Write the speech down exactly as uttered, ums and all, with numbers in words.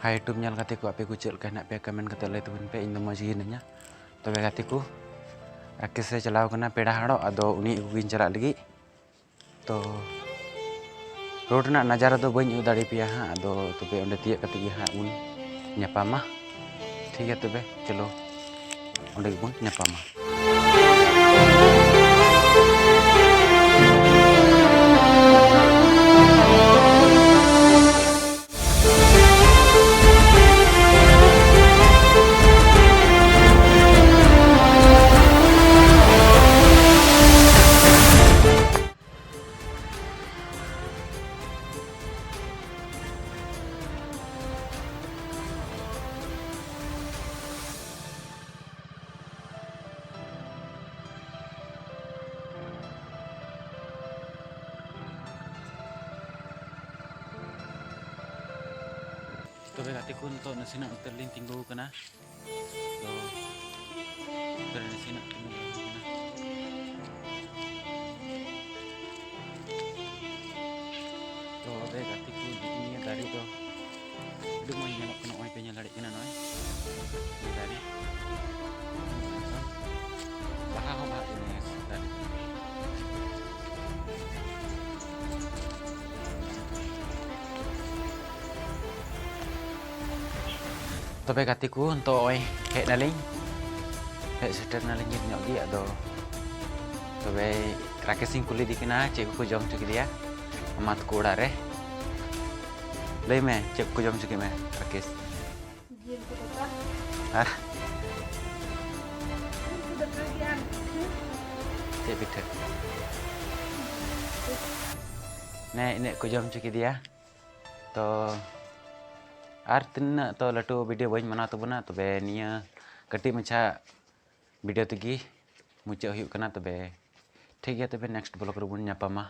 ᱦᱟᱭ YouTube ᱧᱮᱞ ᱜᱟᱛᱮ ᱠᱚ, ᱟᱯᱮ ᱠᱚ ᱪᱮᱫ ᱞᱮᱠᱟ ᱦᱮᱱᱟᱜ ᱯᱮᱭᱟ? ᱠᱚᱢᱮᱱᱴ ᱠᱟᱛᱮ ᱞᱟᱹᱭ ᱛᱟᱵᱚᱱ ᱯᱮ᱾ ᱤᱧ ᱫᱚ ᱢᱚᱡᱽ ᱜᱮ ᱦᱤᱱᱟᱹᱧᱟ᱾ ᱛᱚᱵᱮ ᱜᱟᱛᱮ ᱠᱚ, ᱨᱟᱠᱮᱥ ᱮ ᱪᱟᱞᱟᱣ ᱠᱟᱱᱟ ᱯᱮᱲᱟ ᱦᱚᱲᱚᱜ, ᱟᱫᱚ ᱩᱱᱤ ᱟᱹᱜᱩ ᱜᱤᱧ ᱪᱟᱞᱟᱜ ᱞᱟᱹᱜᱤᱫ᱾ ᱛᱚ ᱨᱳᱰ ᱨᱮᱱᱟᱜ ᱱᱟᱡᱟᱨᱟ ᱫᱚ ᱵᱟᱹᱧ ᱩᱫᱩᱜ ᱫᱟᱲᱮ ᱯᱮᱭᱟ ᱦᱟᱸᱜ, ᱟᱫᱚ ᱛᱚᱵᱮ ᱚᱸᱰᱮ ᱛᱤᱭᱟᱹᱜ ᱠᱟᱛᱮ ᱜᱮ ᱦᱟᱸᱜ ᱵᱚᱱ ᱧᱟᱯᱟᱢᱟ᱾ ᱴᱷᱤᱠ ᱜᱮᱭᱟ, ᱛᱚᱵᱮ ᱪᱚᱞᱚ ᱚᱸᱰᱮ ᱜᱮᱵᱚᱱ ᱧᱟᱯᱟᱢᱟ᱾ ᱛᱚᱵᱮ ᱜᱟᱛᱮ ᱠᱚ, ᱱᱤᱛᱚᱜ ᱱᱟᱥᱮᱱᱟᱜ ᱱᱚᱛᱮ ᱨᱮᱞᱤᱧ ᱛᱤᱸᱜᱩ ᱟᱠᱟᱱᱟ᱾ ᱛᱚ ᱱᱚᱛᱮ ᱨᱮ ᱱᱟᱥᱮᱱᱟᱜ ᱛᱤᱸᱜᱩ ᱵᱟᱲᱟ ᱦᱩᱭ ᱠᱟᱱᱟ᱾ ᱛᱚ ᱛᱚᱵᱮ ᱜᱟᱛᱮ ᱠᱚ, ᱱᱤᱭᱟᱹ ᱫᱟᱨᱮ ᱫᱚ ᱟᱹᱰᱤ ᱢᱚᱡᱽ ᱧᱮᱞᱚᱜ ᱠᱟᱱᱟ᱾ ᱱᱚᱜᱼᱚᱭ ᱯᱮ ᱧᱮᱞ ᱫᱟᱲᱮᱭᱟᱜ ᱠᱟᱱᱟ, ᱱᱚᱜᱼᱚᱭ ᱱᱤᱭᱟᱹ ᱫᱟᱨᱮ ᱵᱟᱦᱟ ᱦᱚᱸ ᱵᱟᱦᱟᱜ ᱠᱟᱱᱟ ᱱᱤᱭᱟᱹ ᱫᱟᱨᱮ᱾ ᱛᱚᱵᱮ ᱜᱟᱛᱮ ᱠᱚ, ᱱᱤᱛᱚᱜ ᱱᱚᱜᱼᱚᱭ ᱦᱮᱡ ᱱᱟᱞᱤᱧ, ᱦᱮᱡ ᱥᱮᱴᱮᱨ ᱱᱟᱞᱤᱧ ᱱᱤᱛ ᱧᱚᱜ ᱜᱮ᱾ ᱟᱫᱚ ᱛᱚᱵᱮ ᱨᱟᱠᱮᱥ ᱤᱧ ᱠᱩᱞᱤ ᱤᱫᱤ ᱠᱟᱱᱟ ᱪᱮᱫ ᱠᱚᱠᱚ ᱡᱚᱢ ᱦᱚᱪᱚ ᱠᱮᱫᱮᱭᱟ ᱢᱟᱢᱟ ᱛᱟᱠᱚ ᱚᱲᱟᱜ ᱨᱮ᱾ ᱞᱟᱹᱭ ᱢᱮ, ᱪᱮᱫ ᱠᱚ ᱡᱚᱢ ᱦᱚᱪᱚ ᱠᱮᱫ ᱢᱮ ᱨᱟᱠᱮᱥ? ᱡᱤᱞ ᱯᱤᱴᱷᱟᱹ᱾ ᱟᱨ ᱩᱱᱠᱩ ᱫᱟᱠᱟ ᱜᱮ ᱟᱨ ᱯᱤᱴᱷᱟᱹ᱾ ᱪᱮᱫ ᱯᱤᱴᱷᱟᱹ? ᱱᱮ ᱤᱱᱟᱹᱜ ᱠᱚ ᱡᱚᱢ ᱦᱚᱪᱚ ᱠᱮᱫᱮᱭᱟ᱾ ᱛᱚ ᱟᱨ ᱛᱤᱱᱟᱹᱜ ᱛᱚ ᱞᱟᱹᱴᱩ ᱵᱷᱤᱰᱤᱭᱳ ᱵᱟᱹᱧ ᱵᱮᱱᱟᱣ ᱛᱟᱵᱚᱱᱟ, ᱛᱚᱵᱮ ᱱᱤᱭᱟᱹ ᱠᱟᱹᱴᱤᱡ ᱢᱟᱪᱷᱟ ᱵᱷᱤᱰᱤᱭᱳ ᱛᱮᱜᱮ ᱢᱩᱪᱟᱹᱫ ᱦᱩᱭᱩᱜ ᱠᱟᱱᱟ᱾ ᱛᱚᱵᱮ ᱴᱷᱤᱠ ᱜᱮᱭᱟ, ᱛᱚᱵᱮ ᱱᱮᱠᱥᱴ ᱵᱞᱚᱜ ᱨᱮᱵᱚᱱ ᱧᱟᱯᱟᱢᱟ᱾